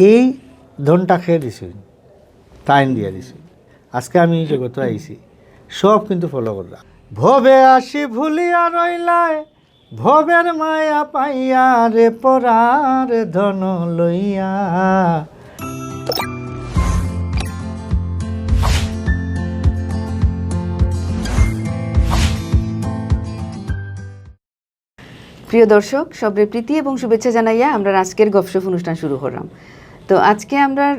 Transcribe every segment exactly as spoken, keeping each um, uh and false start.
এই ধনটা খেয়ে দিছইন, তাইন দিয়া দিছইন। আজকে আমি এই জগতো আইছি, সব কিন্তু ফলো করলাম। ভবে আসি ভুলিয়া রইলায়, ভবের মায়া পাইয়া রে পরার ধন লইয়া। প্রিয় দর্শক, সবরে প্রীতি এবং শুভেচ্ছা জানাইয়া আমরা আজকের গপশপ অনুষ্ঠান শুরু করলাম। তো আজকে আমরা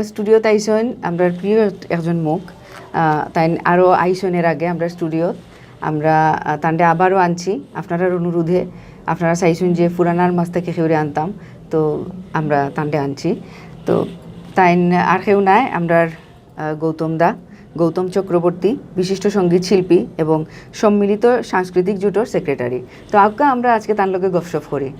স্টুডিওত আইসন আমরা প্রিয় একজন মুখ, আহ, তাই আরও আইসনের আগে আমরা স্টুডিওত আমরা আহ, তানরে আবারও আনছি আপনারার অনুরোধে। আপনারা চাইছইন যে ফুরানার মাছ থেকে কেউরে আনতাম, তো আমরা তানরে আনছি। তো তাইন আর কেউ নাই, আমরার আহ, গৌতম দা, গৌতম চক্রবর্তী, বিশিষ্ট সঙ্গীত শিল্পী এবং সম্মিলিত সাংস্কৃতিক জোটর সেক্রেটারি। তো আউক্কা আমরা আজকে তান লগে গপশপ করি।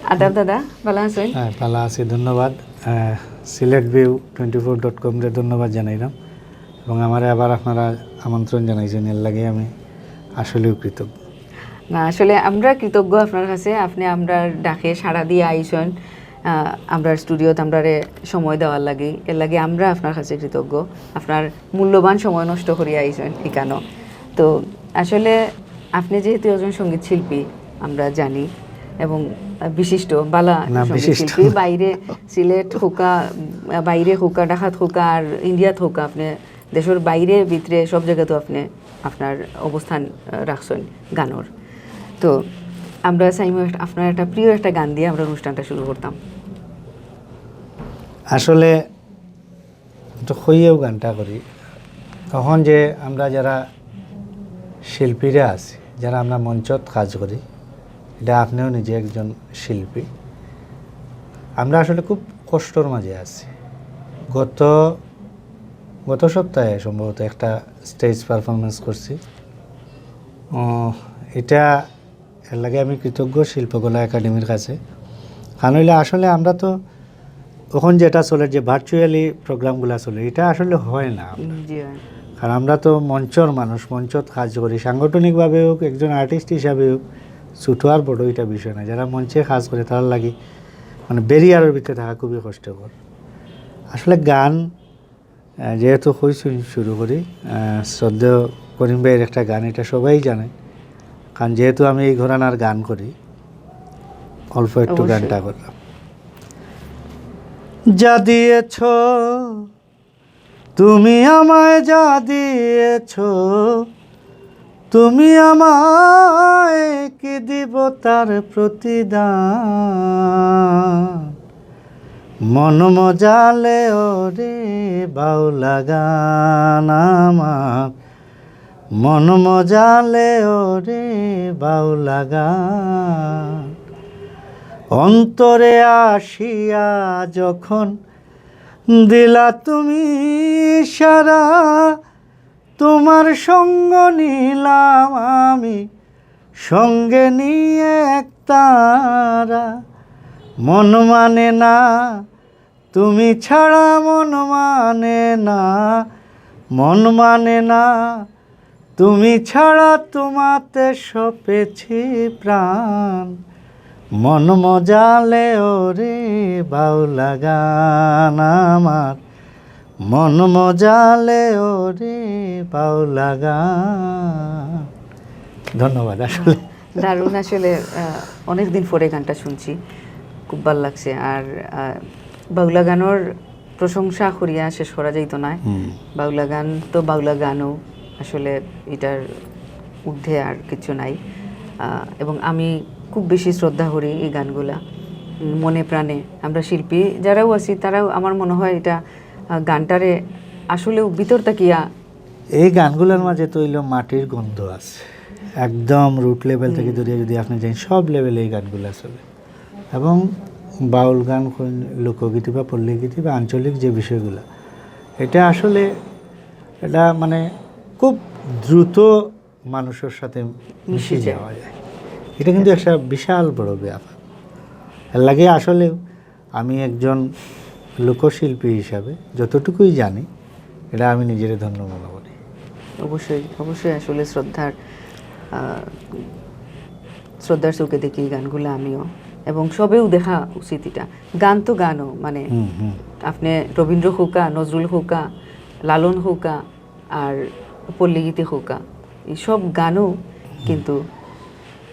আদাব দাদা, ভালা আছইন? হ্যাঁ, ভালা আছি, ধন্যবাদ। আহ, Sylhet view twenty four dot com রে ধন্যবাদ জানাইলাম এবং আমারে আবার আপনারা আমন্ত্রণ জানাইছইন, এর লাগি আমি আসলেও কৃতজ্ঞ। না, আসলে আমরা কৃতজ্ঞ আপনার কাছে, আপনি আমরার ডাকে সাড়া দিয়া আইসন, আহ, আমরার স্টুডিওত আমরারে সময় দেওয়ার লাগি, এর লাগি আমরা আপনার কাছে কৃতজ্ঞ, আপনার মূল্যবান সময় নষ্ট করিয়া আইসন ইকানো। তো আসলে আপনি যেহেতু একজন সঙ্গীত শিল্পী, আমরা জানি, এবং বিশিষ্ট বালা না, সঙ্গীত বিশিষ্ট শিল্পী, না। বাইরে সিলেট হোকা, বাইরে হোকা, ঢাকাত হোকা আর ইন্ডিয়াত হোকা, আপনি দেশর বাইরে ভিতরে সব জায়গাত আপনি আপনার অবস্থান আহ, রাখছইন গানর। তো আমরা চাইমু একটা- আপনার একটা প্রিয় একটা গান দিয়া আমরা অনুষ্ঠানটা শুরু করতাম। আসলে তো কইয়াও গানটা করি। তখন যে আমরা যারা শিল্পীরা আছি, যারা আমরা মঞ্চত কাজ করি, এটা আপনিও নিজে একজন শিল্পী, আমরা আসলে খুব কষ্টর মাঝে আছি। গত গত সপ্তাহে সম্ভবত একটা স্টেজ পারফরমেন্স করছি। উম, এটা এর লাগি আমি কৃতজ্ঞ শিল্পকলা একাডেমির কাছে। কারণ হইলে আসলে আমরা তো এখন যেটা চলে, যে ভার্চুয়ালি প্রোগ্রামগুলা চলে, এটা আসলে হয় না। উম, জি হয়। কারণ আমরা তো মঞ্চর মানুষ, মঞ্চত কাজ করি, সাংগঠনিকভাবে হোক, একজন আর্টিস্ট হিসাবে হোক, ছোটো আর বড় এটা বিষয় না। যারা মঞ্চে কাজ করে, তারার লাগি মানে ব্যারিয়ারের ভিতরে থাকা খুবই কষ্টকর। আসলে গান, আহ, যেহেতু কইছইন, শুরু করি। আহ, শ্রদ্ধেয় করিম ভাইয়ের একটা গান, এটা সবাই জানে, কারণ যেহেতু আমি এই ঘরানার গান করি, অল্প একটু অবশ্যই। গানটা করলাম। যা দিয়েছ তুমি আমায়, যা দিয়েছ তুমি আমায়, কি দিব তার প্রতিদান? মন মজালে ওরে বাউলা গান আমার, মন মজালে ওরে বাউলা গান। অন্তরে আসিয়া যখন দিলা তুমি সারা, তোমার সঙ্গ নিলাম আমি, সঙ্গে নিয়ে এক তারা। মন মানে না তুমি ছাড়া, মন মানে না, মন মানে না তুমি ছাড়া, তোমাতে সপেছি প্রাণ। মন মজালে ওরে বাউলা গান আমার, মন মজালে ওরে বাউলা গান। ধন্যবাদ। আসলে দারুণ, আসলে আহ, অনেকদিন পরে গানটা শুনছি, খুব ভালো লাগছে। আর আহ, বাউলা গানর প্রশংসা করিয়া শেষ করা যাইতো না। হুম। বাউলা গান তো বাউলা গানও, আসলে এটার ঊর্ধ্বে আর কিছু নাই। আহ, এবং আমি খুব বেশি শ্রদ্ধা করি এই গানগুলা, উম, মনে প্রাণে। আমরা শিল্পী যারাও আছি, তারাও, আমার মনে হয়, এটা আহ, গানটারে আসলেও ভিতর থাকিয়া এই গানগুলোর মাঝে তো হইলো মাটির গন্ধ আছে, একদম রুট লেভেল থেকে ধরিয়া যদি আপনি যাইন, সব লেভেলে এই গানগুলা চলে। এবং বাউল গান কইন, লোকগীতি বা পল্লীগীতি বা আঞ্চলিক যে বিষয়গুলা, এটা আসলে, এটা মানে খুব দ্রুত মানুষের সাথে মিশে মিশে যায়। যাওয়া যায়। এটা কিন্তু একটা বিশাল বড় ব্যাপার। এর লাগে আসলে আমি একজন লোকশিল্পী হিসাবে যতটুকুই জানি, এটা আমি নিজেরে ধন্য মনে করি। অবশ্যই, অবশ্যই আসলে শ্রদ্ধার, আহ, শ্রদ্ধার চোখে দেখি এই গানগুলো আমিও। এবং সবেউ দেখা উচিত ইটা। গান তো গানও, মানে হুম হুম আপনে রবীন্দ্র কউক্কা, নজরুল কউক্কা, লালন কউক্কা, আর পল্লীগীতি কউক্কা, এই সব গানও কিন্তু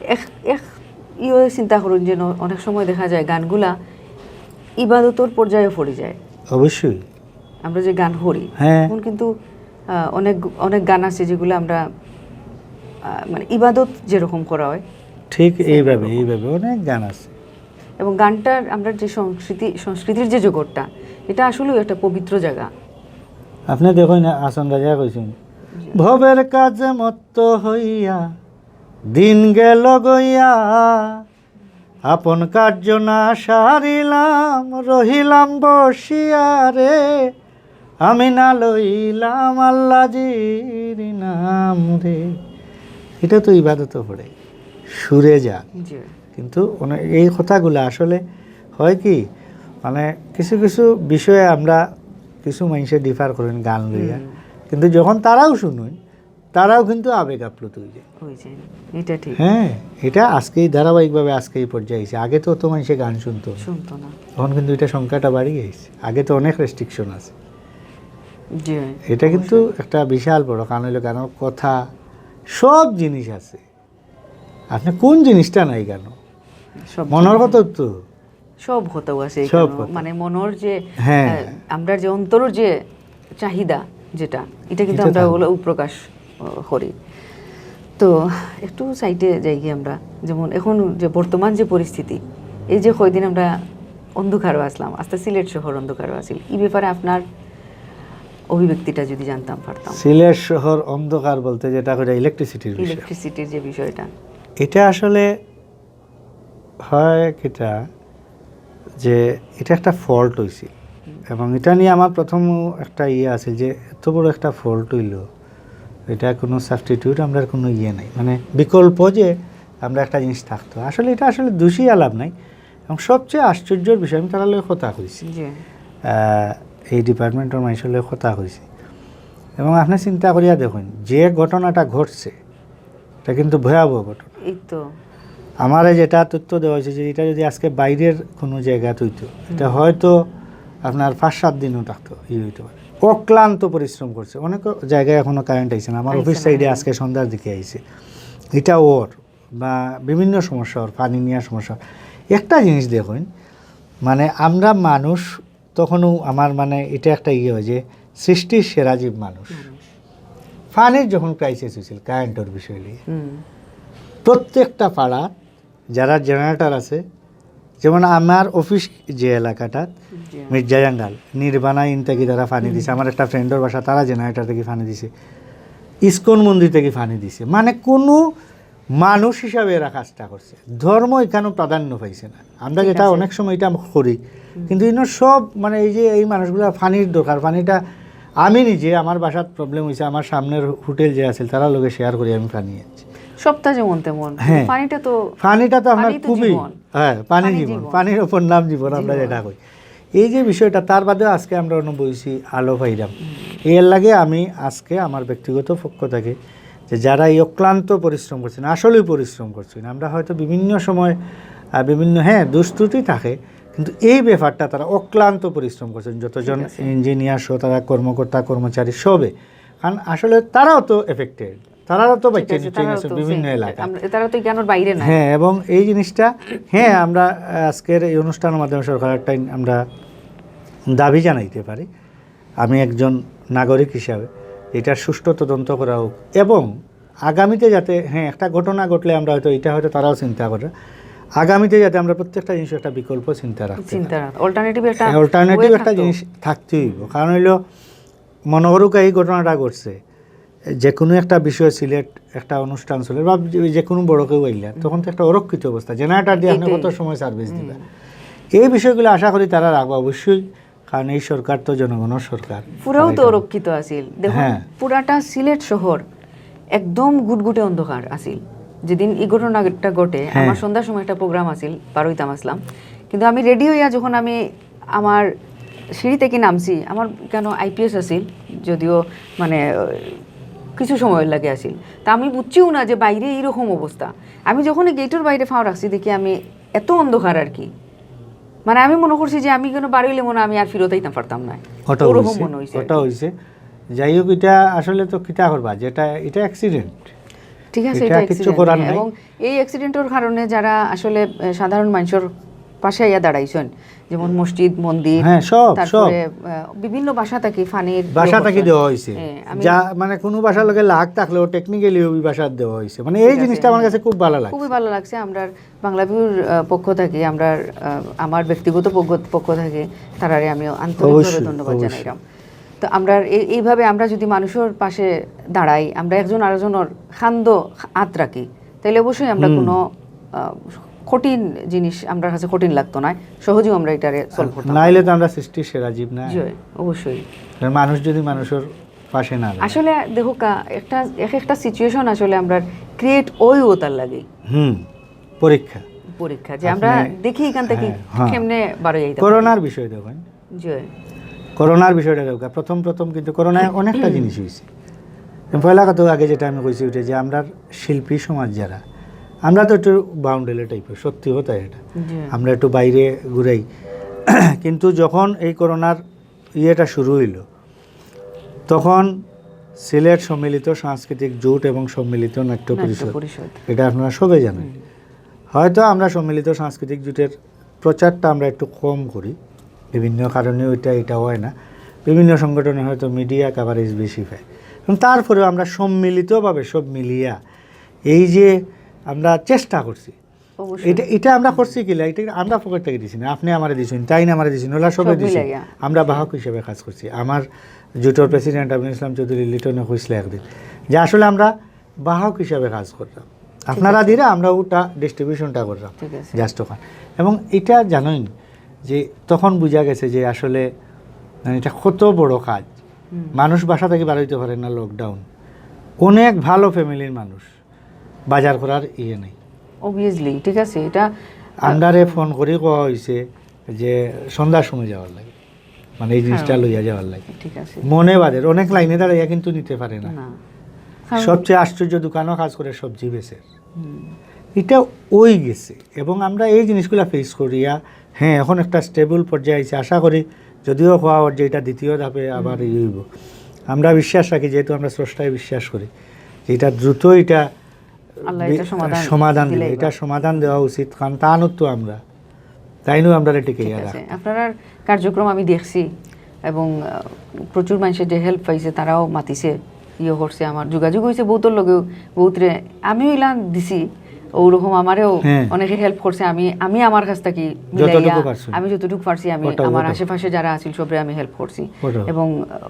এক এক ইয়ে চিন্তা করুন যে ন- অনেক সময় দেখা যায় গানগুলা ইবাদতর পর্যায়ে পড়ি যায়। অবশ্যই। আমরা যে গান করি, হ্যাঁ। এখন কিন্তু আহ, অনেক অনেক গান আছে যেগুলো আমরা আহ, মানে ইবাদত যেরকম করা হয়, ঠিক এইভাবে এইভাবে অনেক গান আছে। এবং গানটার আমরা যে সংস্কৃতি সংস্কৃতির যে জগৎটা, এটা আসলেও একটা পবিত্র জায়গা। আপনে দেখইন না, হাছন রাজায় কইছইন, "ভবের কাজে মত্ত হইয়া দিন গেল গইয়া, আপন কার্য না সারিলাম, রহিলাম বসিয়া রে, আমি না লইলাম আল্লাজির নাম রে।" এটা তো ইবাদত পড়ে, সুরে যা। জি। কিন্তু অনে- এই কথাগুলা আসলে হয় কি, মানে কিছু কিছু বিষয়ে আমরা কিছু মানুষে ডিফার করেন গান লইয়া, কিন্তু যখন তারাও শুনইন, তারাও কিন্তু আবেগ আপ্লুত হয়ে যায়। ওই যে, এটা ঠিক। হ্যাঁ, এটা আজকেই ধারাবাহিকভাবে আজকে এই পর্যায়ে আইছে। আগে তো অত মানুষে গান শুনতো না। শুনতো না। এখন কিন্তু এটা সংখ্যাটা বাড়িয়ে আইছে। আগে তো অনেক রেস্ট্রিকশন আছে। জি। এটা কিন্তু একটা বিশাল বড় কারণ হইলো গানের কথা, সব জিনিস আছে। আপনি কোন জিনিসটা নাই গানো? সব মনের কথা তো। সব কথাও আছে সব এখানে। কথা। মানে মনের যে হ্যাঁ। আহ, আমরা যে অন্তরের যে চাহিদা, যেটা এটা কিন্তু এটা আমরা তো ওগুলো প্রকাশ আহ, করি। তো একটু সাইডে যাই গিয়ে আমরা, যেমন এখন যে বর্তমান যে পরিস্থিতি, এই যে কয়দিন আমরা অন্ধকারও আসলাম, আস্তে সিলেট শহর অন্ধকারও আছিল, এই ব্যাপারে আপনার অভিব্যক্তিটা যদি জানতাম পারতাম। সিলেট শহর অন্ধকার বলতে যেটা করে ইলেকট্রিসিটির বিষয়, ইলেকট্রিসিটির যে বিষয়টা। এটা আসলে হয় কিটা যে এটা একটা ফল্ট হয়েছিল, এবং এটা নিয়ে আমার প্রথম একটা ইয়ে আছে যে এত বড় একটা ফল্ট হইল, এটা কোনো সাবস্টিটিউট, আমরা কোনো ইয়ে নাই, মানে বিকল্প যে আমরা একটা জিনিস থাকতো। আসলে এটা আসলে দোষী আলাপ নাই। এবং সবচেয়ে আশ্চর্যের বিষয়, আমি তারা লগে কথা কইছি, জি। আহ, এই ডিপার্টমেন্টের মানুষের লগে কথা কইছি, এবং আপনি চিন্তা করিয়া দেখুন যে ঘটনাটা ঘটছে, এটা কিন্তু ভয়াবহ ঘটনা। এই তো। আমারে যেটা তথ্য দেওয়া হয়েছে যে এটা যদি আজকে বাইরের কোনো জায়গা হইতো, এটা হয়তো আপনার পাঁচ সাত দিনও থাকতো, ইয়ে হইতে পারে। অক্লান্ত পরিশ্রম করছে, অনেক জায়গায় এখনো কারেন্ট আইছে না। আমার আইছে অফিস না, সাইডে হ্যাঁ। আজকে সন্ধ্যার দিকে আইছে, এটা ওর বা বিভিন্ন সমস্যা ওর, পানি নেওয়ার সমস্যা। একটা জিনিস দেখুন, মানে আমরা মানুষ তখনও আমার মানে এটা একটা ইয়ে হয় যে সৃষ্টির সেরা জীব মানুষ। পানির যখন ক্রাইসিস হয়েছিল কারেন্টের বিষয় নিয়ে, হুম। প্রত্যেকটা পাড়া যারা জেনারেটর আছে, যেমন আমার অফিস যে এলাকাটা জি। মির্জাজাঙ্গাল, নির্বাণা ইন থেকে তারা পানি দিছে, আমার একটা ফ্রেন্ডের বাসা, তারা জেনারেটর থেকে পানি দিছে, ইস্কন মন্দির থেকে পানি দিছে। মানে কোনো মানুষ হিসাবে এরা কাজটা করছে, ধর্ম এখানে প্রাধান্য পাইছে না। আমরা যেটা অনেক সময় এটা করি, কিন্তু ইনো সব মানে এই যে এই মানুষগুলা পানির দরকার, পানিটা আমি নিজে আমার বাসাত প্রবলেম হয়েছে, আমার সামনের হোটেল যে আছে তারা লগে শেয়ার করি আমি পানি আনছি। সবটা যেমন তেমন। হ্যাঁ। পানিটা তো পানিটা তো আপনার পানি তো খুবই জীবন। হ্যাঁ, পানি পানি জীবন, জীবন। পানির ওপর নাম জীবন আমরা জীবন। যেটা কই। এই যে বিষয়টা, তার বাদে আজকে আমরা অন্য বইছি আলো পাইলাম। এর লাগে আমি আজকে আমার ব্যক্তিগত পক্ষ থেকে যে যারা এই অক্লান্ত পরিশ্রম করছেন, আসলেই পরিশ্রম করছেন, আমরা হয়তো বিভিন্ন সময় আহ, বিভিন্ন, হ্যাঁ, দুষ ত্রুটি থাকে, কিন্তু এই ব্যাপারটা তারা অক্লান্ত পরিশ্রম করছেন, যতজন ইঞ্জিনিয়ার সহ তারা কর্মকর্তা কর্মচারী সবে, কারণ আসলে তারাও তো এফেক্টেড, তারাও তো বাচ্চা আছে, নিচে তারাও গেছে তো বিভিন্ন সেই- এলাকা। আমরা- তারা তো এখানোর বাইরে না। হ্যাঁ, এবং এই জিনিসটা, হ্যাঁ, আমরা আজকের এই অনুষ্ঠানের মাধ্যমে সরকারের টাইম আমরা দাবি জানাইতে পারি, আমি একজন নাগরিক হিসাবে এটার সুষ্ঠু তদন্ত করা হোক, এবং আগামীতে যাতে, হ্যাঁ, একটা ঘটনা ঘটলে আমরা হয়তো এটা হয়তো তারাও চিন্তা করে, আগামীতে যাতে আমরা প্রত্যেকটা জিনিস একটা বিকল্প চিন্তা রাখতে চিন্তা অল্টারনেটিভ একটা অল্টারনেটিভ way একটা থাকতো। জিনিস থাকতে হইব। কারণ হইলো, মনে করুক এই ঘটনাটা ঘটছে, যে কোনো একটা বিষয়, সিলেট একটা অনুষ্ঠান চলে বা যে- যে কোনো বড় কেউ আইলেন, তখন তো একটা অরক্ষিত অবস্থা, জেনারেটর দিয়ে আপনি এটাই। কত সময় সার্ভিস দিবা, এই বিষয়গুলো আশা করি তারা রাখবা অবশ্যই, কারণ এই সরকার তো জনগণের সরকার। পুরাও তো তারা এটা- অরক্ষিত আছিল। দেখুন, হ্যাঁ। পুরাটা সিলেট শহর একদম গুটগুটে অন্ধকার আছিল। যেদিন এই ঘটনাটা ঘটে, হ্যাঁ। আমার সন্ধ্যার সময় একটা প্রোগ্রাম আছিল, বারোইতাম আসলাম, কিন্তু আমি রেডি হইয়া যখন আমি আমার সিঁড়ি থেকে নামছি, আমার কেন আইপিএস আছিল, যদিও মানে আহ, কিছু সময় লাগে আছিল, তা আমি বুঝছিও না যে বাইরে এইরকম অবস্থা। আমি যখনই গেটের বাইরে ফাও রাখছি, দেখি আমি এত অন্ধকার আর কি। মানে, আমি মনে করছি যে আমি কেন বারইলে মনে হয় আমি আর ফিরত আইতাম পারতাম না। ওটা ওরকম হইছে, মনে হইছে আর ওটা কি। হইছে। যাই হোক, এটা আসলে তো কিতা করবা, যেটা, এটা অ্যাক্সিডেন্ট। ঠিক আছে, এটা এটা কিচ্ছু accident করার নিয়ে। নাই। এবং এই অ্যাক্সিডেন্টের কারণে যারা আসলে, আহ, সাধারণ মানুষের পাশে আইয়া দাঁড়াইছেন, যেমন মসজিদ, মন্দির, হ্যাঁ, সব, তারপরে, আহ, বিভিন্ন বাসা থাকি পানির বাসা ইয়ে থাকি করছেন। দেওয়া হয়েছে। হ্যাঁ, আমি যা, মানে, কোনো বাসা লগে লাগ থাকলেও টেকনিক্যালি ওই বাসা দেওয়া হয়েছে। মানে, এই ঠিক আছে, জিনিসটা আমার হ্যাঁ। কাছে খুব ভালো লাগছে। খুবই ভালো লাগছে। আমরা বাংলা ভিউর, আহ, পক্ষ থাকি, আমরা, আহ, আমার ব্যক্তিগত পক্ষ, পক্ষ থাকি তারারে আমি আন্তরিকভাবে অবশ্যই, ধন্যবাদ অবশ্যই। জানাইলাম। তো আমরা এই, এইভাবে আমরা যদি মানুষের পাশে দাঁড়াই, আমরা একজন আরেকজনের খান্দো আত রাখি, তাহলে অবশ্যই আমরা হুম। কোনো, আহ, কঠিন জিনিস আমরা কাছে কঠিন লাগতো না, সহজেও আমরা এটারে সলভ করতাম নাইলে তো পারবো। আমরা সৃষ্টির সেরা জীব না। জি, অবশ্যই। কারণ মানুষ যদি মানুষের পাশে না দাঁড়ায়। আসলে দেখো কা, একটা, এক একটা সিচুয়েশন আসলে আমরা ক্রিয়েট ওই ওতার লাগে হুম। পরীক্ষা। পরীক্ষা, যে আমরা আপনি- দেখি এখান থেকে হ্যাঁ, হ্যাঁ। কেমনে বারোই আইতে পারি। করোনার বিষয় দেখেন, জি। করোনার বিষয়টা দেখো, প্রথম প্রথম কিন্তু করোনায় অনেকটা জিনিস হয়েছে। পয়লা কথা আগে যেটা আমি কইছি, ওইটা যে আমরা শিল্পী সমাজ যারা, আমরা তো একটু বাউন্ডারি টাইপের, সত্যি কথা এটা। জি। আমরা একটু বাইরে ঘুরাই। কিন্তু যখন এই করোনার ইয়েটা শুরু হইল, তখন সিলেট সম্মিলিত সাংস্কৃতিক জোট এবং সম্মিলিত নাট্য নাট্য পরিষদ, পরিষদ। এটা আপনারা সবাই জানেন। হয়তো আমরা সম্মিলিত সাংস্কৃতিক জোটের প্রচারটা আমরা একটু কম করি, বিভিন্ন কারণে ওইটা, এটা হয় না। বিভিন্ন সংগঠনে হয়তো মিডিয়া কাভারেজ বেশি পায়, এবং তারপরেও আমরা সম্মিলিতভাবে সব মিলিয়া এই যে আমরা চেষ্টা করছি, অবশ্যই। এটা, এটা আমরা করছি কিলা, এটা আমরা পকেট থেকে দিছি না, আপনি আমারে দিছেন, তাই না আমারে দিছেন, ওলা সবে সব দিছি। মিলাইয়া। আমরা বাহক হিসেবে কাজ করছি। আমার জোটর প্রেসিডেন্ট আমিনুল ইসলাম চৌধুরী লিটনে কইছিল একদিন যে আসলে আমরা বাহক হিসাবে কাজ করলাম, আপনারা দিরা, আমরা ওটা ডিস্ট্রিবিউশনটা করলাম। ঠিক আছে। জাস্ট ওখানে। এবং এটা জানোই যে তখন বুঝা গেছে যে আসলে, মানে, এটা কত বড় কাজ। মানুষ বাসা থেকে বারোইতে পারে না, লকডাউন। অনেক ভালো ফ্যামিলির মানুষ, বাজার করার ইয়ে নেই। অবভিয়াসলি, ঠিক আছে, এটা আমরারে ফোন করি কওয়া হয়েছে যে সন্ধ্যার সময় যাওয়ার লাগে, মানে, এই জিনিসটা হ্যাঁ। লইয়া যাওয়ার লাগে। ঠিক আছে। মনে বাদের, অনেক লাইনে দাঁড়াইয়া কিন্তু নিতে পারে না। না। কারণ সবচেয়ে আশ্চর্য, দোকানও কাজ করে, সবজি বেচে। এটা ওই গেছে। এবং আমরা এই জিনিসগুলা ফেস করিয়া, হ্যাঁ, এখন একটা স্টেবল পর্যায়ে আইছে। আশা করি যদিও হওয়া ওর যে এটা দ্বিতীয় ধাপে আবার ইয়ে হইব, আমরা বিশ্বাস রাখি, যেহেতু আমরা স্রষ্টায় বিশ্বাস করি, যে এটা দ্রুত এটা আল্লাহ এটা বি- সমাধান সমাধান দিবে। দিলেই এটা বা। সমাধান দেওয়া উচিত, কারণ তানুর তো আমরা, তাই নয় আমরা এটা টিকে ঠিক রাখি। আছে, আপনার কার্যক্রম আমি দেখছি এবং, আহ, প্রচুর মানুষের যে হেল্প পাইছে, তারাও মাতিছে, ইয়ে করছে, আমার যোগাযোগ হয়েছে বহুতর লগেও, বহুতরে আমিও ইলান দিছি, ওরকম আমারেও হ্যাঁ। অনেকে হেল্প করছে। আমি, আমি আমার কাছ থেকে মিলাইয়া যতটুকু পারছি। আমি যতটুকু পারছি, আমি ওটাও, আমার ওটাও। আশেপাশে যারা আছিল সবরে আমি হেল্প করছি। ওটাও। এবং, আহ,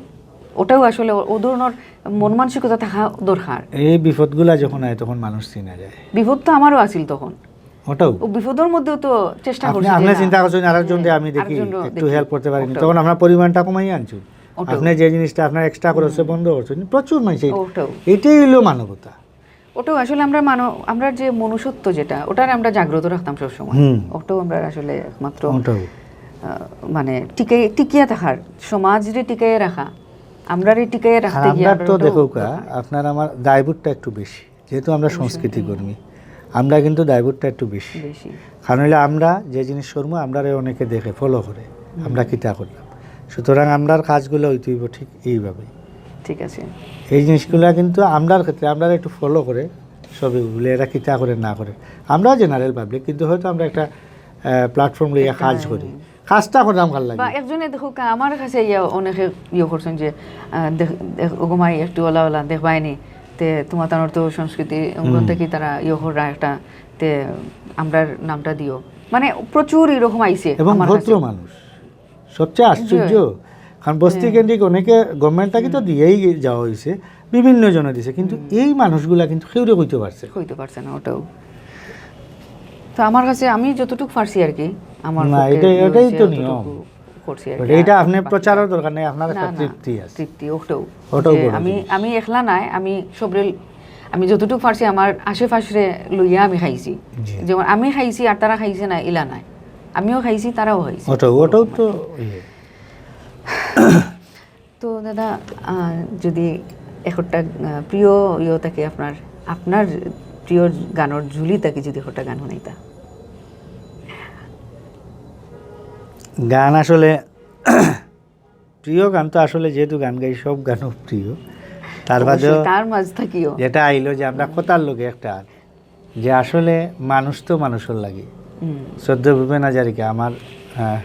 ওটাও আসলে ও, ও ধরনের মন মানসিকতা থাকা দরকার। এই বিপদগুলা যখন আয়, তখন মানুষ চিনা যায়। বিপদ তো আমারও আছিল তখন। ওটাও। ও বিপদর মধ্যেও তো চেষ্টা আপনি, করছি যে আপনি না। চিন্তা করছেন, আরেকজন দিয়ে হ্যাঁ, আমি দেখি, আরেকজন একটু দেখি। হেল্প করতে পারিনি, ওটাও। তখন আমরা পরিমাণটা কমাই আনছি। ওটাও। আপনি যে জিনিসটা আপনার এক্সট্রা খরচে বন্ধ করছেন, প্রচুর মানুষ এই-, ওটাও। এটাই হইলো মানবতা। ওটাও আসলে আমরা মানব, আমরা যে মনুষ্যত্ব যেটা, ওটারে আমরা জাগ্রত রাখতাম সবসময়। হুম। ওটাও আমরা আসলে একমাত্র, ওটাও। আহ, মানে, টিকে, টিকিয়া থাকার, সমাজরে টিকিয়ে রাখা, আমরারে টিকিয়ে আর রাখতে গিয়ে আমরা আমরা তো ওটাও দেখো কা, দরকার। আপনার আমার দায়বোধটা একটু বেশি, যেহেতু আমরা সংস্কৃতি কর্মী, আমরা কিন্তু দায়বোধটা একটু বেশি। বেশি। কারণ হইলে আমরা যে জিনিস করবো, আমরা অনেকে দেখে ফলো করে, আমরা কিতা করলাম। সুতরাং আমরার কাজগুলো হইতে হইব ঠিক এইভাবে। ঠিক আছে। এই জিনিসগুলা কিন্তু আমরার ক্ষেত্রে আমরা একটু ফলো করে সবে বলে এরা কিতা করে না করে। আমরাও জেনারেল পাবলিক, কিন্তু হয়তো আমরা একটা প্ল্যাটফর্ম লইয়া কাজ করি, কাজটা করতাম ভালো লাগে। বা একজনে দেখো কা, আমার কাছে ইয়া অনেকে ইয়ে করছেন যে, আহ, দেখ, দেখ, ওগো মাই একটু ওলা ওলা দেখবায়নি, তে তোমার তানোর তো সংস্কৃতি অঙ্গন থেকে তারা ইয়ে কররা একটা, তে আমরার নামটা দিও। মানে প্রচুর এরকম আইছে এবং আমার ভদ্র কাছে। মানুষ, সবচেয়ে আশ্চর্য, কারণ বস্তি কেন্দ্রিক অনেকে গভর্নমেন্ট থেকে তো দিয়েই যাওয়া হয়েছে, বিভিন্ন জনে দিছে, কিন্তু এই মানুষগুলা কিন্তু কেউরে কইতে পারছে না। কইতে পারছে না ওটাও। তো আমার কাছে আমি যতটুকু পারছি আর কি, আমার না, পক্ষে এটা, ইয়ে এটাই হয়েছে, তো অতটুকু নিয়ম। করছি আর But কি। এটা আর আপনি বাকি- প্রচারের দরকার নেই, আপনার না, একটা না, তৃপ্তি আছে। তৃপ্তি ওটাও। ওটাও যে বড় আমি, জিনিস। আমি একলা নাই, আমি সবরে, আমি যতটুকু পারছি আমার আশেপাশরে লইয়া আমি খাইছি। জি। যেমন আমি খাইছি আর তারা খাইছে না, ইলা নাই। আমিও খাইছি, তারাও খাইছে। ওটাও, ওটাও তো ইয়ে। তো দাদা, আহ, যদি একটা, আহ, প্রিয় ইয়ে থাকে আপনার, আপনার প্রিয় গানর ঝুলি থাকি যদি একটা গান শুনাইতা। গান আসলে প্রিয় গান তো আসলে যেহেতু গান গাই, সব গানও প্রিয়। তার বাদেও অবশ্যই, তার মাঝ থাকিও। যেটা আইলো যে আমরা কথার লগে একটা, যে আসলে মানুষ তো মানুষর লাগি। শ্রদ্ধেয় ভূপেন হাজারিকা, আমার আহ,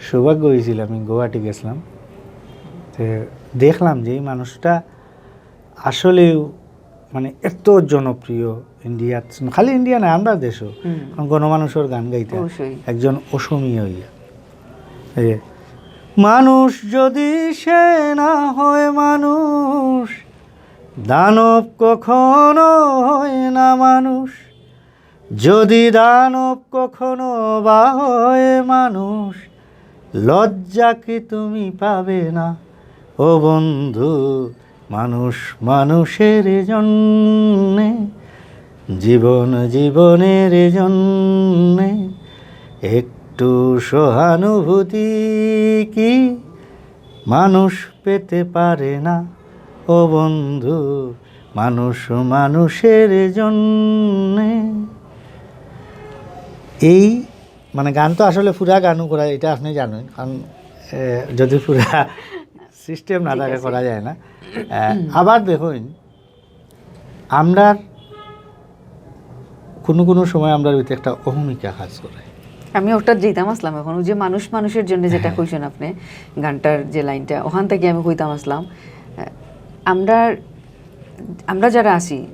সৌভাগ্য হয়েছিল, আমি গুয়াহাটি গেছিলাম, তো দেখলাম যে এই মানুষটা আসলেও মানে এত জনপ্রিয় ইন্ডিয়াত, খালি ইন্ডিয়া না, আমরা দেশও। কারণ গণমানুষর গান গাইতা অবশ্যই। একজন অসমীয়া হইয়া। এই যে, মানুষ যদি সে না হয় মানুষ, দানব কখনো হয় না মানুষ। যদি দানব কখনো বা হয় মানুষ, লজ্জা কি তুমি পাবে না? ও বন্ধু, মানুষ মানুষের জন্যে, জীবন জীবনের জন্যে একটু সহানুভূতি কি মানুষ পেতে পারে না? ও বন্ধু, মানুষ মানুষের জন্যে। এই মানে গান তো আসলে পুরা গানও করা, এটা আপনি জানেন, কারণ এ, যদি পুরা সিস্টেম না থাকে করা যায় না। এ, আবার দেখুন, আমরা কোনো কোনো সময় আমরা ভিতরে একটা অহমিকা কাজ করে। আমি ওটা যেতাম আসলাম এখন, ওই যে মানুষ মানুষের জন্য যেটা কইছেন আপনি, গানটার যে লাইনটা, ওখান থেকে আমি কইতাম আসলাম, আহ, আমরা, আমরা যারা আছি, আহ,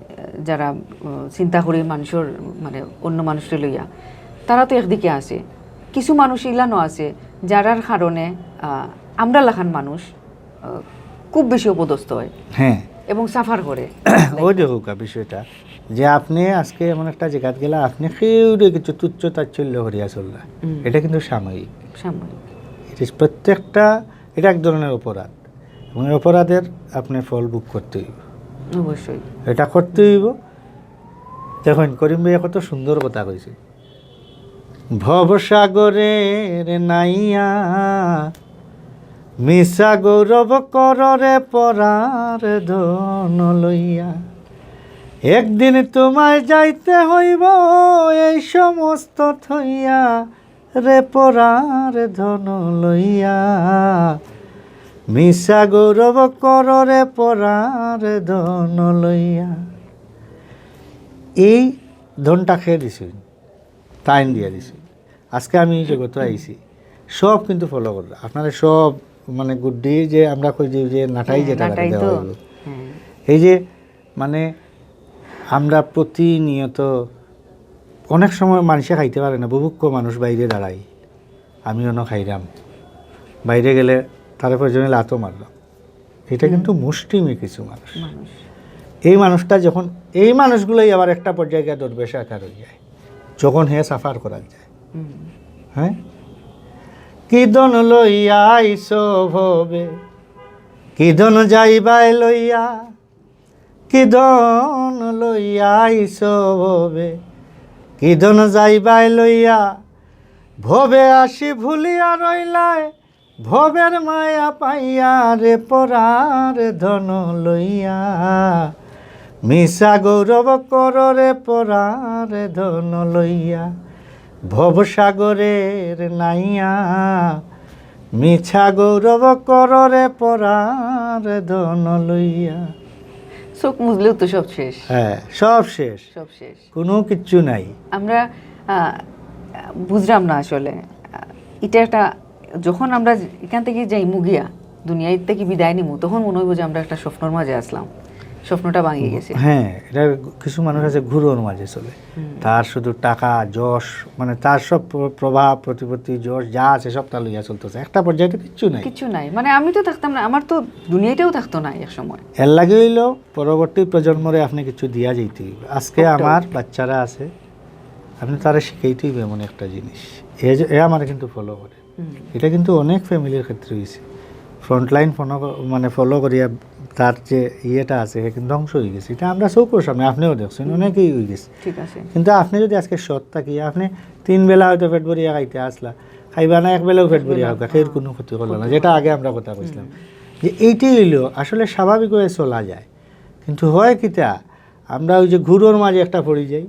যারা, উম, চিন্তা করি মানুষের, মানে, অন্য মানুষকে লইয়া, তারা তো একদিকে আছে, কিছু মানুষ ইলানো আছে যারার কারণে, আহ, আমরা লাখান মানুষ, আহ, খুব বেশি অপদস্থ হয় হ্যাঁ। এবং সাফার করে। ওই দেখুক বিষয়টা, যে আপনি আজকে এমন একটা জায়গাত গেলা, আপনি কেউরে কিছু তুচ্ছ তাচ্ছল্য করিয়া চললা, এটা কিন্তু সাময়িক। সাময়িক। It is প্রত্যেকটা, এটা এক ধরনের অপরাধ, এবং এই অপরাধের আপনি ফল ভোগ করতে হইব। অবশ্যই। এটা করতে হইব। দেখুন, করিম ভাইয়া কত সুন্দর কথা কইছে। ভবসাগরের নাইয়া, মিছা গৌরব কররে পরার ধন লইয়া। একদিন তোমায় যাইতে হইব এই সমস্ত থইয়া, রে পরার ধন লইয়া। মিছা গৌরব কররে পরার ধন লইয়া। এই ধনটা খেয়ে দিছি, তাইন দিয়া দিছি। আজকে আমি এই জগতে আইছি, সব কিন্তু ফলো কররা। আপনারা সব মানে গুড্ডি যে আমরা কই যে, যে নাটাই হ্যাঁ, যেটা নাটাই দেওয়া তো। হইল। হ্যাঁ। এই যে মানে আমরা প্রতিনিয়ত অনেক সময় মানুষে খাইতে পারে না, বুভুক্ষ মানুষ বাইরে দাঁড়াই, আমি অন্য খাইলাম, বাইরে গেলে তার প্রয়োজনে লাতও মারলাম। এটা কিন্তু মুষ্টিমেয় কিছু মানুষ। মানুষ। এই মানুষটা যখন, এই মানুষগুলোই আবার একটা পর্যায়ে গিয়ে দরবেশ আকার হয়ে যায়, যখন হে সাফার করা যায়। হ্যাঁ, কি ধন লইয়া আইছো ভবে, কি ধন যাইবায় লইয়া, কি ধন লইয়া আইছো ভবে, কি ধন যাইবায় লইয়া, ভবে আসি ভুলিয়া রইলায়, ভবের মায়া পাইয়া রে পরার ধন লইয়া, মিছা গৌরব কররে পরার ধন লইয়া, ভবসাগরের নাইয়া, মিছা গৌরব কররে পরার ধন লইয়া। চোখ মুজলেও তো সব শেষ। হ্যাঁ, সব শেষ। সব শেষ। কোনো কিচ্ছু নাই। আমরা, আহ, বুঝলাম না আসলে। আহ, এটা একটা, যখন আমরা এখান থেকে যাইমু গিয়া, দুনিয়া থেকে বিদায় নিমু, তখন মনে হইব যে আমরা একটা স্বপ্নর মাঝে আসলাম, স্বপ্নটা ভাঙি গেছে। হ্যাঁ, এটা কিছু মানুষ আছে ঘুরোর মাঝে চলে। তার শুধু টাকা, যশ, মানে তার সব প্র-, প্রভাব, প্রতিপত্তি, যশ যা আছে সবটা লইয়া চলতেছে। একটা পর্যায়ে তো কিচ্ছু নাই। কিচ্ছু নাই। মানে আমি তো থাকতাম না, আমার তো দুনিয়াটাও থাকতো না এক সময়। এর লাগি হইল পরবর্তী প্রজন্মরে আপনি কিছু দিয়া যাইতে হইবে। আজকে আমার বাচ্চারা আছে, আপনি তারা শিখাইতে হইবে এমন একটা জিনিস। এ যে, এ আমার কিন্তু ফলো করে। এটা কিন্তু অনেক ফ্যামিলির ক্ষেত্রে হইছে। ফ্রন্টলাইন ফলো, মানে ফলো করিয়া তার যে ইয়েটা আছে, সে কিন্তু ধ্বংস হয়ে গেছে। এটা আমরা চোখের সামনে, আপনিও দেখছেন, অনেকেই হয়ে গেছে। ঠিক আছে। কিন্তু আপনি যদি আজকে সৎ থাকি, আপনি তিন বেলা হয়তো পেট ভরিয়া খাইতে আসলা, খাইবা না, এক বেলাও পেট ভরিয়া খাইবা, এর কোনো ক্ষতি করলো না, যেটা আগে আমরা কথা কইছিলাম। যে এইটাই হইলো আসলে স্বাভাবিক হয়ে চলা যায়। কিন্তু হয় কিতা, আমরা ওই যে ঘুরোর মাঝে একটা পড়ি যাই,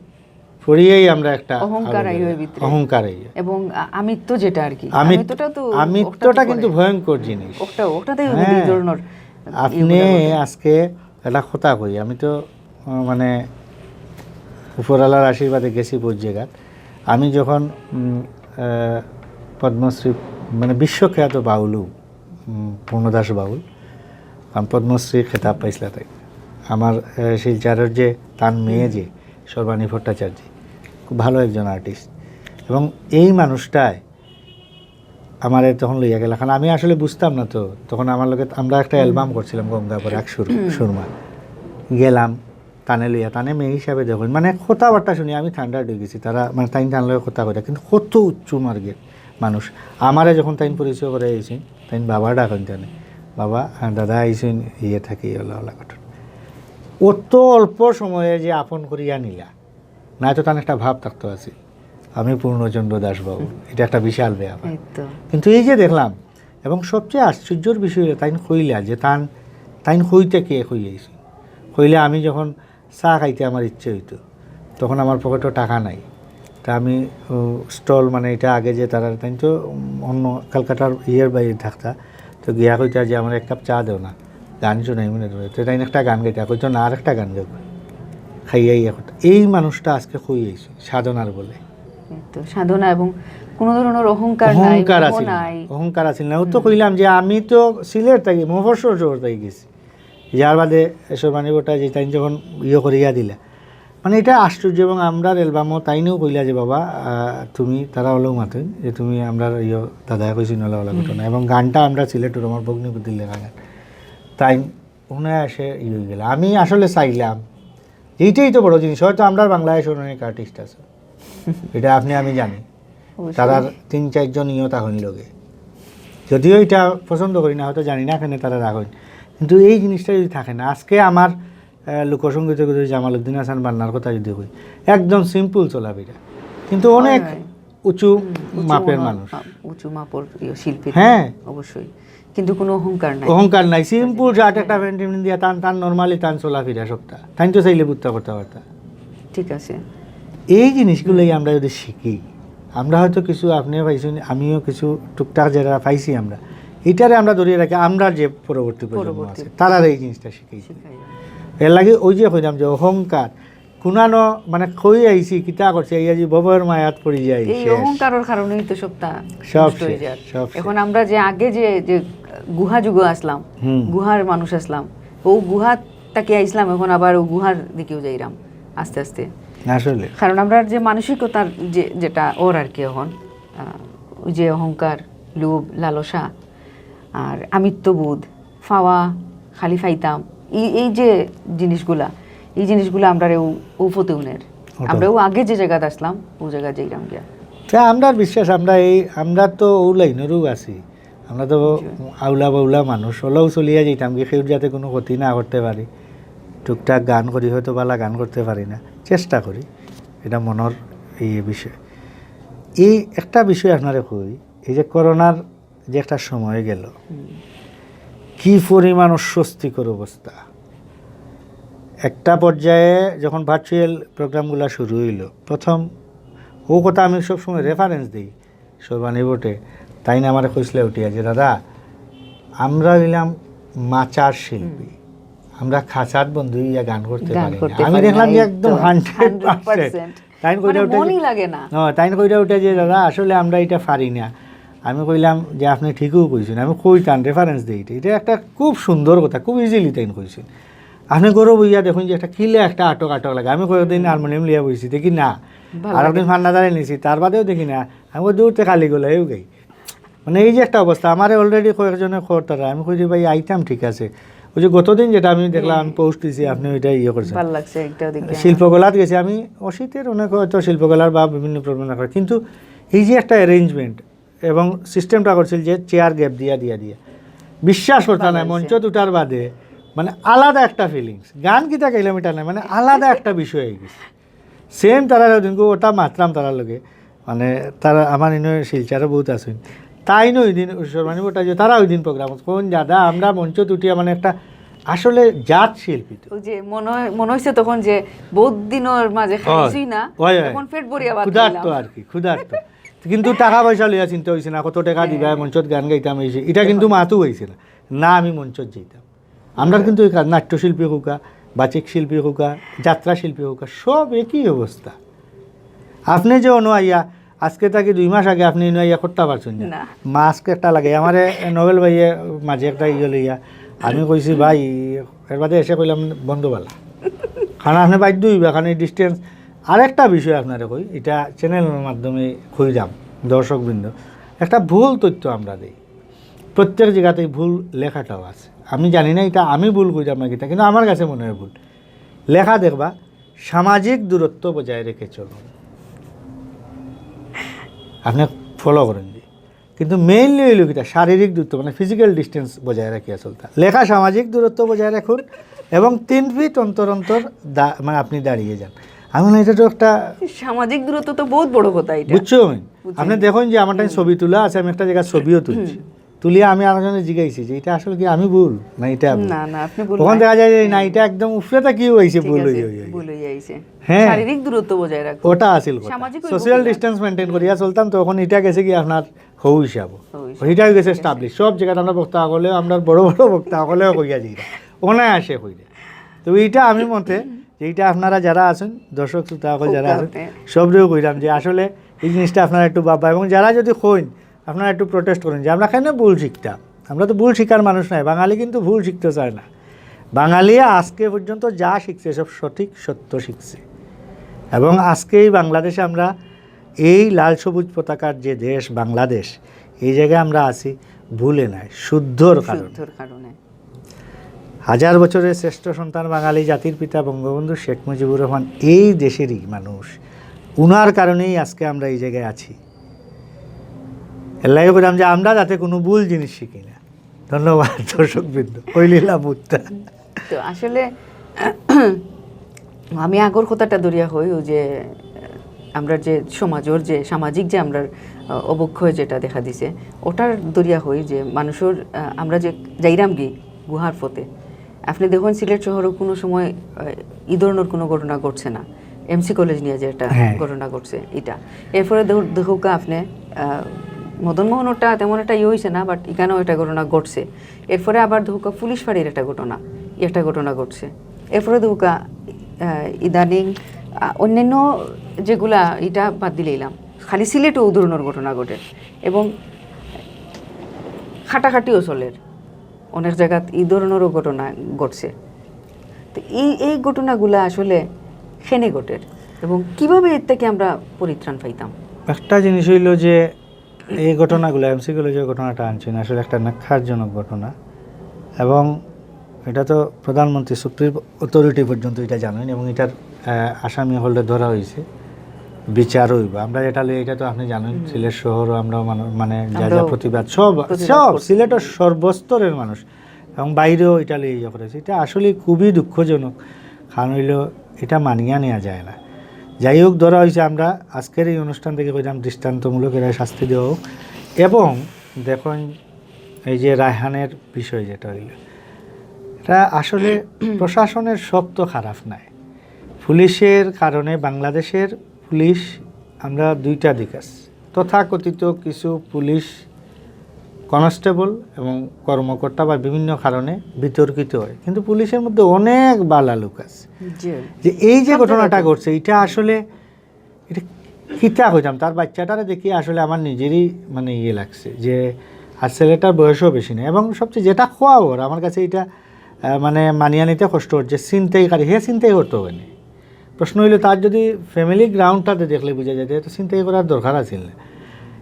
পড়িয়াই আমরা একটা অহংকার আরো আইও বেড়ে- ভিতরে। অহংকার আইও। এবং আ- আমিত্ব যেটা আর কি, আমি আমিত্বটা তো আমিত্বটা ওটাতে কিন্তু পড়ে। ভয়ঙ্কর জিনিস। ওটা ওটাতেই হ্যাঁ। এই ধরনের আপনি আজকে একটা কথা কই, আমি তো আহ, মানে উপরআলার আশীর্বাদে গেছি বহুত জায়গাত। আমি যখন উম, আহ, পদ্মশ্রী, মানে বিশ্বখ্যাত বাউল, উম, পূর্ণদাস বাউল, কারণ পদ্মশ্রী খেতাব পাইছিলা তাই। আমার আহ, শিলচরের যে তার মেয়ে যে সর্বাণী ভট্টাচার্য, খুব ভালো একজন আর্টিস্ট। এবং এই মানুষটায় আমারে তখন লইয়া গেলা, কারণ আমি আসলে বুঝতাম না তো। তখন আমার লগে আমরা একটা অ্যালবাম করছিলাম গঙ্গাপুর এক সুর সুরমা। গেলাম তানে লইয়া, তানে মেয়ে হিসাবে দেখইন, মানে কথাবার্তা শুনি আমি থান্ডার্ড অই গেছি। তারা মানে তাইন তান লগে কথা কইতা, কিন্তু কত উচ্চ মার্গের মানুষ। আমারে যখন তাইন পরিচয় করাই আইছইন, তাইন বাবা ডাকইন তানে, বাবা, হ্যাঁ, দাদা আইছইন ইয়ে থাকি, ওলা ওলা ঘটনা। অত অল্প সময়ে যে আপন করিয়া নিলা, না তো তান একটা ভাব থাকতো আছে, আমি পূর্ণচন্দ্র দাস বাবু, এটা একটা বিশাল ব্যাপার। এই তো। কিন্তু এই যে দেখলাম, এবং সবচেয়ে আশ্চর্যর বিষয় হলো তাইন কইলা যে তান তাইন কইতে কে কই আইছে, কইলে আমি যখন চা খাইতে আমার ইচ্ছে হইতো, তখন আমার পকেটও টাকা নাই। তা আমি স্টল, মানে এটা আগে যে তারা তাই তো উম, অন্য কলকাতার ইয়ের বাইরে থাকতা, তো গিয়া কইতা যে আমার এক কাপ চা দেও না, গান শুনাই মনে ধরে। তো তাই একটা গান গাইতা, কইতো না আর একটা গান গাইব, খাইয়াই এখন। এই মানুষটা আজকে কই আইছে সাধনার বলে। এই তো সাধনা এবং কোনো ধরনের অহংকার নাই, অহংকার মোহ আছিল না, নাই। অহংকার আছিল না। ও তো কইলাম যে আমি তো সিলেট থাকি, মফস্বল শহর থাকি গেছি, যার বাদে সর্বাণী ভট্টাচার্য তাই যখন ইয়ে করিয়া দিলা, মানে এটা আশ্চর্য। এবং আমরার অ্যালবামও তাইনেও কইলা যে বাবা আহ, তুমি তারা হলেও মাতইন যে তুমি আমরার ইয়ে দাদায় কইছি নলা ওলা ঘটনা, এবং গানটা আমরা সিলেটর আমার ভগ্নিপতির লেখা গান, তাই ওনায় আসে ইয়ে হয়ে গেল। আমি আসলে চাইলাম যে এইটাই তো বড় জিনিস, হয়তো আমরার বাংলাদেশর অনেক আর্টিস্ট আছে, এটা আপনি আমি জানি, অবশ্যই। তারার তিন চারজন ইয়ে তখন লগে, যদিও এটা পছন্দ করি না, হয়তো জানি না কেন তারা রাখইন, কিন্তু এই জিনিসটা যদি থাকে না, আজকে আমার আহ, লোকসঙ্গীত যদি জামালউদ্দিন হাসান মান্নার কথা যদি কই, একদম সিম্পল চলাফেরা, কিন্তু অনেক হয়। উঁচু উঁচু মাপের মনো- মানুষ। আ, উঁচু মাপর ইয়ে শিল্পী। হ্যাঁ। অবশ্যই। কিন্তু কোনো অহংকার নাই। অহংকার নাই, সিম্পল শার্ট একটা প্যান্ট এমনি দিয়া তান তান নর্মালি তান চলাফেরা সবটা, তাই তো চাইলে বুঝতে পারতে পারতা। ঠিক আছে। এই জিনিসগুলোই আমরা যদি শিখি, আমরা হয়তো কিছু আপনিও পাইছেন, আমিও কিছু টুকটাক যেটা পাইছি আমরা, এটারে আমরা ধরিয়ে রাখি, আমরা যে পরবর্তী প্রজন্ম পরবর্তী। আছে তারা এই জিনিসটা শিখেছি। এর লাগে ওই যে কইলাম যে অহংকার, কুনানো মানে কই আইছি, কিতা করছি, এই যে ভবর মায়াত পড়ি যাই, এই শেষ। অহংকারের কারণেই তো সবটা সব নষ্ট হয়ে শেষ, যায়। সব শেষ। এখন আমরা যে আগে যে যে গুহা যুগে আসলাম, হুম। গুহার মানুষ আসলাম, ও গুহা তাকে আইসলাম, এখন আবার ও গুহার দিকেও যাইরাম আস্তে আস্তে। আসলে কারণ আমরা যে মানসিকতার যে যেটা ওর আর কি এখন আহ, ওই যে অহংকার, লোভ, লালসা আর আমিত্ববোধ, ফাওয়া, খালি ফাইতাম, এই এই যে জিনিসগুলা, এই জিনিসগুলা আমরা ও উপতে উনের। ওটা। আমরা ও আগে যে জায়গাত আসলাম, ও জায়গা যাইরাম গিয়া। তা আমরার বিশ্বাস, আমরা এই আমরা তো ও লাইনেরও আছি, আমরা তো আউলা বাউলা মানুষ, ওলাও চলিয়া যাইতাম কি, কেউ যাতে কোনো ক্ষতি না করতে পারি। টুকটাক গান করি, হয়তো ভালা গান করতে পারি না, চেষ্টা করি, এটা মনর এই বিষয়। এই একটা বিষয় আপনারে কই, এই যে করোনার যে একটা সময় গেল, কি পরিমাণ অস্বস্তিকর অবস্থা। একটা পর্যায়ে যখন ভার্চুয়াল প্রোগ্রামগুলো শুরু হইল, প্রথম ও কথা আমি সবসময় রেফারেন্স দিই, সর্বাণী বটে, তাই না আমার কইসলে উঠিয়া যে, "দাদা, আমরা হইলাম মাচার শিল্পী, আমরা খাঁচাত বন্ধু হইয়া গান করতে গান পারি না।" করতে আমি পারি না, দেখলাম যে এই একদম তো, হান্ড্রেড হান্ড্রেড পার্সেন্ট। পার্সেন্ট। তাই কইরা মানে উঠে মনই যে- লাগে না। হ্যাঁ, তাই কইরা উঠে যে, "দাদা, আসলে আমরা এটা পারি না।" আমি কইলাম যে, "আপনি ঠিকও কইছেন।" আমি কইতাম রেফারেন্স দিই, এটা, এটা একটা খুব সুন্দর কথা, খুব ইজিলি তাই কইছেন। আপনি গৌরব হইয়া দেখুন যে একটা কিলা একটা আটক আটক লাগে। আমি কয়েকদিন হারমোনিয়াম লিয়া বইছি, দেখি না, ভালো আর একদিন ফান্না দাঁড়াই নিছি, তার বাদেও দেখি না। আমি কই, "দূর তে খালি গলায়ও গাই।" মানে এই যে একটা অবস্থা, আমারে অলরেডি কয়েকজনে খবর তারা, আমি কই যে, "ভাই, আইতাম ঠিক আছে।" ওই যে গতদিন যেটা আমি দেখলাম, আমি পোস্ট দিছি, আপনি ওইটা ইয়ে করছেন। ভালো লাগছে একটাও দেখে। শিল্পকলাত গেছি আমি, অসিতের অনেক হয়তো শিল্পকলার বা বিভিন্ন প্রবলেম থাকে, কিন্তু এই যে একটা অ্যারেঞ্জমেন্ট এবং সিস্টেমটা করছিল যে চেয়ার গ্যাপ দিয়া দিয়া দিয়া, বিশ্বাস করতে ভালো নাই, হয়েছে। মঞ্চ দুটার বাদে মানে আলাদা একটা ফিলিংস, গান কিতা গাইলাম এটা নাই, মানে আলাদা একটা বিষয় হয়ে গেছে। সেম তারা ওদিনকে ওটা মাতলাম তারার লগে, মানে তারা আমার ইনো শিলচরও বহুত আছেন, তাই নয় ওই দিন সর্বাণী ভট্টাচার্য, তারা ওই দিন প্রোগ্রাম কোন দাদা, আমরা মঞ্চ উঠিয়া মানে একটা আসলে জাত শিল্পী তো। ওই যে মনে হয়, মনে হইছে তখন যে বহুত দিনর মাঝে খাইছি না, ওই, ওই। তখন পেট ভরিয়া ভাত ক্ষুধার্ত খাইলাম। আর কি, ক্ষুধার্ত। কিন্তু টাকা পয়সা লইয়া চিন্তা হইছে না, কত টাকা দিবা, মঞ্চত গান গাইতাম, এই সেই। এটা কিন্তু মাতু হইছে না, না আমি মঞ্চত যাইতাম। আমরা কিন্তু এই কাজ, নাট্যশিল্পী হোকা, বাচিক শিল্পী হোকা, যাত্রা শিল্পী হোকা, সব একই অবস্থা। আপনি যে অনু আইয়া, আজকে থাকি দুই মাস আগে আপনি ইনো আইয়া করতে পারছেন না। না। মাস্ক একটা লাগে। আমারে নোবেল ভাইয়ে মাঝে একটা ইয়ে লইয়া, আমি কইছি, "ভাই, এর বাদে এসে কইলাম বন্ধ বালা।" কারণ আপনি বাধ্য হইবা, কারণ এই ডিস্টেন্স। আরেকটা বিষয় আপনারে কই, এটা চ্যানেলের মাধ্যমে কইরাম দর্শকবৃন্দ, একটা ভুল তথ্য আমরা দেই। প্রত্যেক জায়গাতেই ভুল লেখাটাও আছে। আমি জানি না এটা আমি ভুল কইরাম না কিতা, কিন্তু আমার কাছে মনে হয় ভুল। লেখা দেখবা, "সামাজিক দূরত্ব বজায় রেখে চলুন।" আপনি ফলো করেন জি, কিন্তু মেইনলি হইল কিতা, শারীরিক দূরত্ব, মানে ফিজিক্যাল ডিস্টেন্স বজায় রাখিয়া চলতা। লেখা "সামাজিক দূরত্ব বজায় রাখুন এবং তিন ফিট অন্তর অন্তর দা-, মানে আপনি দাঁড়িয়ে যান।" আমি বললাম, "এটা তো একটা" সামাজিক দূরত্ব তো বহুত বড় কথা এটা। বুঝছো আমি? আপনি দেখুন যে আমার টাইম ছবি তোলা আছে, আমি একটা জায়গায় ছবিও তুলছি, তুলিয়া আমি আরেকজনে জিজ্ঞাসি যে, "এটা আসলে কি আমি ভুল না এটা ভুল?" না, না, আপনি ভুল তখন না। দেখা যায় যে না, এটা একদম উফরে তাকিয়েও আইছে, ঠিক ভুল আছে, হয়ে হয়ে। ভুল হয়ে আইছে। হ্যাঁ। শারীরিক দূরত্ব বজায় রাখুন। ওটা আসল কথা। সামাজিক ঐক্য সোশ্যাল কিনা? ডিস্টেন্স মেনটেন করিয়া চলতাম, তখন এটা গেছে কি আপনার হৌ হিসাব। হৌ হিসাব। ওইটাই গেছে এস্টাবলিশ। সব জায়গাতে আমরা বক্তা হকলে, আমরা বড় বড় বক্তা হকলেও কইয়া যাই। অনায়াসে কইলে। তো এইটা আমি মতে যে এইটা আপনারা যারা আছেন, দর্শক শ্রোতা হকল যারা আছেন, ওকে। সবরেও কইলাম যে আসলে এই জিনিসটা আপনারা একটু ভাববা, এবং যারা যদি কইন, আপনারা একটু প্রোটেস্ট করেন যে আমরা কেন ভুল শিখতাম। আমরা তো ভুল শিখার মানুষ নাই, বাঙালি কিন্তু ভুল শিখতে চায় না। বাঙালি আজকে পর্যন্ত যা শিখছে সব সঠিক সত্য শিখছে। এবং আজকে এই বাংলাদেশে আমরা এই লাল সবুজ পতাকার যে দেশ বাংলাদেশ, এই জায়গায় আমরা আছি ভুলে নাই, শুদ্ধর কারণে। শুদ্ধর কারণে। হাজার বছরের শ্রেষ্ঠ সন্তান বাঙালি জাতির পিতা বঙ্গবন্ধু শেখ মুজিবুর রহমান এই দেশেরই মানুষ, উনার কারণেই আজকে আমরা এই জায়গায় আছি। এল্লাই কইলাম যে আমরা যাতে কোনো ভুল জিনিস শিখি না। ধন্যবাদ দর্শকবৃন্দ, কইলিলা বুদ্ধা। তো আসলে আমি আগর কথাটা ধরিয়া হই, ওই যে আমরা যে সমাজর যে সামাজিক যে আমরা অবক্ষয় যেটা দেখা দিছে, ওটার ধরিয়া হই যে মানুষর, আহ, আমরা যে যাইরাম কি গুহার পথে, আপনি দেখুন সিলেট শহরে কোনো সময়, আহ, এই ধরনের কোনো ঘটনা ঘটছে না। এমসি কলেজ নিয়ে যে একটা হ্যাঁ। ঘটনা ঘটছে এটা, এরপরে দেখু- দেখুকা আপনি, আহ, মদন মোহনরটা তেমন একটা ইয়ে হয়েছে না, বাট এখানেও একটা ঘটনা ঘটছে। এরপরে আবার দেখুকা পুলিশ ফাঁড়ির একটা ঘটনা, একটা ঘটনা ঘটছে। এরপরে দেখুকা, আহ, ইদানিং, আহ, অন্যান্য যেগুলা, এটা বাদ দিলাইলাম, খালি সিলেটও ও ধরনের ঘটনা ঘটে এবং কাটাকাটিও চলের, অনেক জায়গাত এই ধরনেরও ঘটনা ঘটছে। তো এই এই ঘটনাগুলা আসলে কেনে ঘটের এবং কিভাবে এর থেকে আমরা পরিত্রাণ পাইতাম? একটা জিনিস হইল যে এই ঘটনাগুলো, এমসি কলেজের ঘটনাটা আনছেন, আসলে একটা ন্যাক্কারজনক ঘটনা। এবং এটা তো প্রধানমন্ত্রী, সুপ্রিম অথরিটি পর্যন্ত এটা জানেন, এবং এটার, আহ, আসামি হকলরে ধরা হয়েছে, বিচার হইব। আমরা এটা লইয়া, এটা তো আপনি জানেন, সিলেট শহরও আমরা মানে, মানে যা যা আমরাও প্রতিবাদ, সব প্রতিবাদ সব করছি। সিলেটের সর্বস্তরের মানুষ এবং বাইরেও এটা লইয়া ইয়ে করেছে। এটা আসলে খুবই দুঃখজনক, কারণ হইল এটা মানিয়া নেওয়া যায় না। যাই হোক, ধরা হয়েছে, আমরা আজকের এই অনুষ্ঠান থেকে কইলাম দৃষ্টান্তমূলক এরা শাস্তি দেওয়া হোক। এবং দেখুন, এই যে রায়হানের বিষয় যেটা হইল, এটা আসলে প্রশাসনের সব তো খারাপ নাই। পুলিশের কারণে বাংলাদেশের পুলিশ, আমরা দুইটা দিক আছে, তথাকথিত কিছু পুলিশ কনস্টেবল এবং কর্মকর্তা বা বিভিন্ন কারণে বিতর্কিত হয়, কিন্তু পুলিশের মধ্যে অনেক বালা লোক আছে। জি। যে এই যে সব ঘটনাটা জায়গাতে। ঘটছে, এটা আসলে, এটা কিতা কইতাম, তার বাচ্চাটারে দেখি আসলে আমার নিজেরই মানে ইয়ে লাগছে যে আর ছেলেটার বয়সও বেশি না। এবং সবচেয়ে যেটা খোয়া ওর, আমার কাছে এটা, আহ, মানে মানিয়া নিতে কষ্ট হচ্ছে, ছিনতাইকারী, হে ছিনতাই করতে হবে না। প্রশ্ন হইল, তার যদি ফ্যামিলি গ্রাউন্ডটাতে দেখলে বুঝা যায়, তো ছিনতাই করার দরকার আছিল না।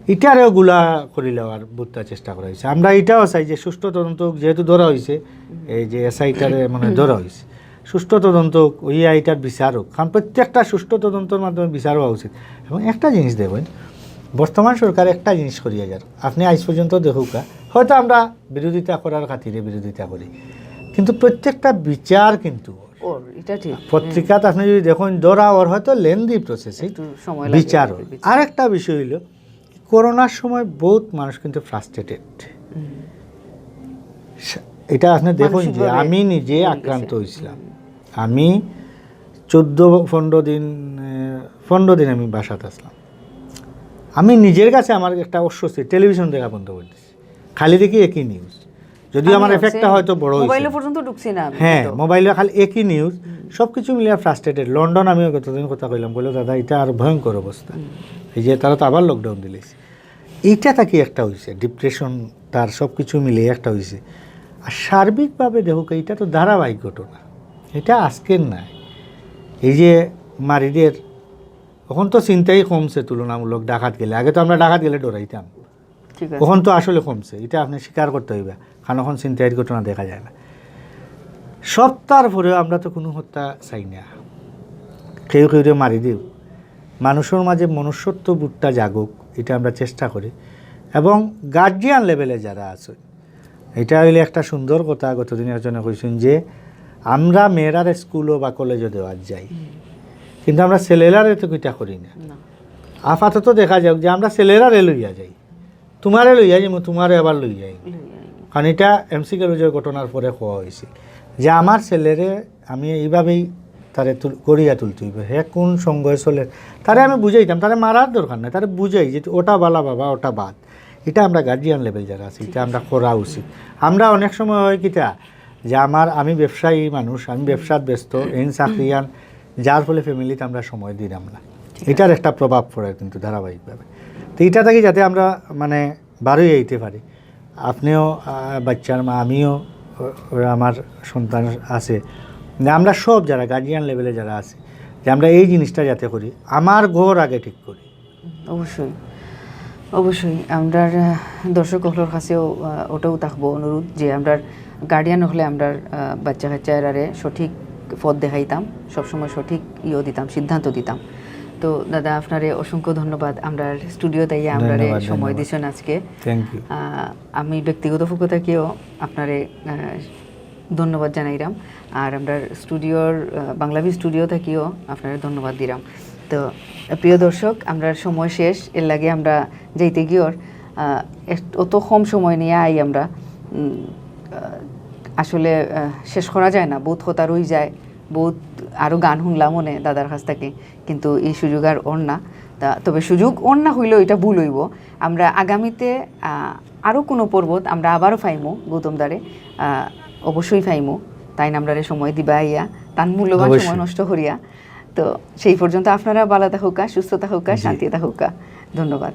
ইটারেও গুলা করিলে আর বুঝতে চেষ্টা করা হয়েছে। আমরা এটাও চাই যে সুষ্ঠু তদন্ত হোক, যেহেতু ধরা হয়েছে, এই যে এসআইটারে মানে ধরা হয়েছে, সুষ্ঠু তদন্ত হোক, ওই আইটার বিচার হোক, কারণ প্রত্যেকটা সুষ্ঠু তদন্তর মাধ্যমে বিচার হওয়া উচিত। এবং একটা জিনিস দেখবেন, বর্তমান সরকার একটা জিনিস করিয়া যার, আপনি আজ পর্যন্ত দেখুকা, হয়তো আমরা বিরোধিতা করার খাতিরে বিরোধিতা করি, কিন্তু প্রত্যেকটা বিচার কিন্তু ওর, এটা ঠিক। পত্রিকাত আপনি যদি দেখেন, ধরা ওর হয়তো লেন্দি প্রসেসিং, একটু সময় লাগে বিচার আর কি, ওর। বিচার। আরেকটা বিষয় হইল, করোনার সময় বহুত মানুষ কিন্তু ফ্রাস্ট্রেটেড। এটা আপনি দেখুন যে মানসিকভাবে আমি নিজে হয়ে গেছে। আক্রান্ত হয়েছিলাম। আমি চোদ্দ পনেরো দিন, আহ, পনেরো দিন আমি বাসাত আসলাম। আমি নিজের কাছে আমার একটা অস্বস্তি, টেলিভিশন দেখা বন্ধ করে দিচ্ছি, খালি দেখি একই নিউজ। যদিও আমার আমিও এফেক্টটা same। হয়তো বড় হয়েছে। মোবাইলে পর্যন্ত ঢুকছি না আমি, হ্যাঁ, তো। মোবাইলে খালি একই নিউজ। সব কিছু মিলিয়ে ফ্রাস্ট্রেটেড। লন্ডন, আমি গতদিন কথা কইলাম, বললো, "দাদা, এটা আর ভয়ঙ্কর অবস্থা।" এই যে তারা তো আবার লকডাউন দিলেছে। এইটা থাকি একটা হয়েছে, ডিপ্রেশন, তার সব কিছু মিলিয়ে একটা হয়েছে। আর সার্বিকভাবে দেখুক, এটা তো ধারাবাহিক ঘটনা, এটা আজকের নাই। এই যে মারিদের, এখন তো ছিনতাই কমছে তুলনামূলক ডাকাত গেলে। আগে তো আমরা ডাকাত গেলে ডরাইতাম, ঠিক আছে। এখন তো আসলে কমছে, এটা আপনি স্বীকার করতে হইবে, কারণ এখন ছিনতাইয়ের ঘটনা দেখা যায় না। সপ্তাহর পরেও আমরা তো কোনো হত্যা চাই না, কেউ কেউরে মারি দিও। মানুষের মাঝে মনুষ্যত্ব বোধটা জাগুক, এটা আমরা চেষ্টা করি। এবং গার্জিয়ান লেভেলে যারা আছে, এটা হইলে একটা সুন্দর কথা, গতদিন একজনে কইছেন যে আমরা মেয়েরার স্কুলও বা কলেজও দেওয়ার যাই, কিন্তু আমরা ছেলেরারে তো কিতা করি না। না। আপাতত দেখা যাক যে আমরা ছেলেরারে লইয়া যাই, তোমারে লইয়া যাই, তোমারে আবার লইয়া যাই। কারণ এটা এমসি কলেজের ঘটনার পরে কওয়া হয়েছে যে আমার ছেলেরে আমি এইভাবেই তারে তুল-, গড়িয়া তুলতে হইবে। হে কোন সঙ্গে চলে, তারে আমি বুঝাইতাম, তারে মারার দরকার নাই, তারে বুঝাই যে ওটা বালা বাবা, ওটা বাদ। এটা আমরা গার্জিয়ান লেভেল যারা আছি, এটা আমরা করা উচিত। আমরা অনেক সময় হয় কিতা যে আমার, আমি ব্যবসায়ী মানুষ, আমি ব্যবসাত ব্যস্ত, এন চাকরিয়ান, যার ফলে ফ্যামিলিতে আমরা সময় দিলাম না। এটার একটা প্রভাব পড়ে কিন্তু ধারাবাহিকভাবে। তো এটা থাকি যাতে আমরা মানে বারোই আইতে পারি, আপনিও, আহ, বাচ্চার মা, আমিও, আহ, আমার সন্তান আছে, যে আমরা সব যারা গার্জিয়ান লেভেলে যারা আছি, যে আমরা এই জিনিসটা যাতে করি, আমার ঘর আগে ঠিক করি। অবশ্যই, অবশ্যই। আমরার, আহ, দর্শক অকলর কাছেও, আহ, ওটাও থাকবো অনুরোধ যে আমরার গার্ডিয়ান হলে আমরার, আহ, বাচ্চা কাচ্চা এরারে সঠিক পথ দেখাইতাম, সবসময় সঠিক ইয়ে দিতাম, সিদ্ধান্ত দিতাম। তো দাদা, আপনারে অসংখ্য ধন্যবাদ, আমরার স্টুডিওত আইয়া আমরারে ধন্যবাদ, সময় ধন্যবাদ। দিছেন আজকে। Thank you। আহ, আমি ব্যক্তিগত পক্ষ থাকিও আপনারে, আহ, ধন্যবাদ জানাইরাম। আর আমরার স্টুডিওর, আহ, বাংলাবি স্টুডিও থাকিও আপনারে ধন্যবাদ দিরাম। তো, আহ, প্রিয় দর্শক, আমরার সময় শেষ, এর লাগি আমরা যাইতে গিয়ে ওর, আহ, এক-, অত কম সময় নিয়ে আই আমরা, উম, আহ, আসলে, আহ, শেষ করা যায় না, বহুত কথা রই যায়, বহুত আরও গান শুনলাম মনে দাদার কাছ থেকে, কিন্তু এই সুযোগ আর ওর না। তা, তবে সুযোগ ওর না হইলেও এটা ভুল হইব। আমরা আগামীতে, আহ, আরও কোনো পর্বত আমরা আবারও পাইমু গৌতম দারে, আহ, অবশ্যই পাইমু। তাইন আমরারে সময় দিবা আইয়া, তান মূল্যবান অবশ্যই। সময় নষ্ট করিয়া। তো সেই পর্যন্ত আপনারা ভালা থাকুকা, সুস্থ থাকুকা, জি। শান্তি থাকুকা। ধন্যবাদ।